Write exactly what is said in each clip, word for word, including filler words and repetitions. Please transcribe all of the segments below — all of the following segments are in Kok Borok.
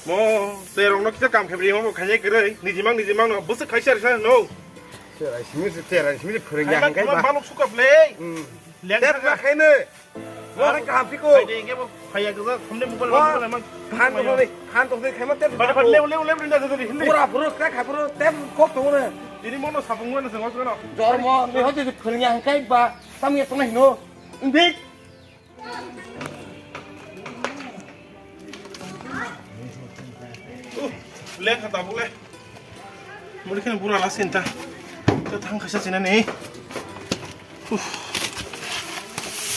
Mo, te rong no kisa kam khe bri mo khaye kwrwi. Niji mang, niji mang no. Bwswk khai sar sa no. Cherai simi se, cherai simi se phwrwng ya hingkai ba. Balok suka play. Hmm. Leng ter ba khaine. Mo, are kaham piko. Khai de, inge bo phaiya gwa, thumde mobile, mobile mang. Phan to ni, phan to ni khaima ter. Bale, bale, lew, lew, lew, lew, lew, lew, lew. Pura phuru, ka kha phuru, tem kok to ne. Ini mo no sapung mo no se ngos no. Jor mo, ni hoje phwrwng ya hingkai ba. Tam ya tong hino. Ndik. Uh, leng kha tabuk le. Muli khe bura la sinta. Ta thang khaisa sina ni. Uh.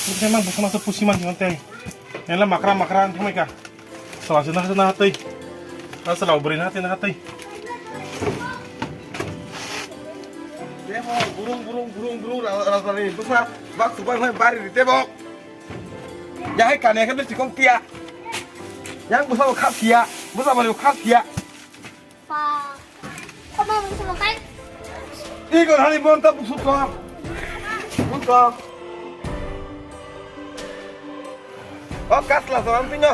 Muli khe mang busana se pusi man tei. Ela makra makra ang thumai ka. Sala sina na tei. Asala ubri na tei na tei. Tebo burung burung burung burung ra ra ra ni busa bak subai mai bari tebo. Ya hai kane khe sikong tia. Yang busa kha sia, busa mari kha sia. Pa. Koma busa kai. Igo hari monta busu to. Monta. O kasla so ang tingo.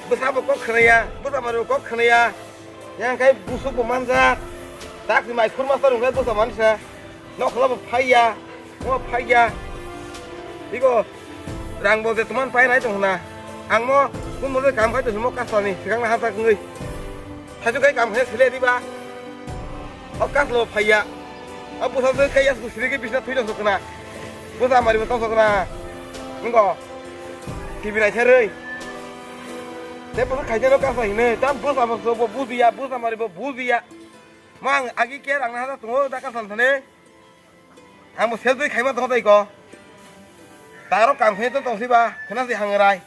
Busa bo kok khnaya, busa mari kok khnaya. Yang kai busu bo manjak. Tak si mai khurma sa rung kai busa mansa. Nokhla bo phaiya. Mo phaiya. Igo rang bo je tuman pai nai tong na. Ang mo kun mo je kam khai to mo kasla ni sikang na hasa kngwi. Thaisu kai kam khai sile diba. O kaslo phaiya. O busa je kai yas gusri ke bisna thui dong sokna. Busa mari bo tong sokna. Ngo. T V nai therei. Te busa khai jero kasla hine. Tam busa bo so bo bujiya, busa mari bo bujiya. Mang agi ke rang na hasa tungo da kasla thane. Ang bo selfie khaima tong tai ko. Taro kam khe to tong siba, khna si hangrai.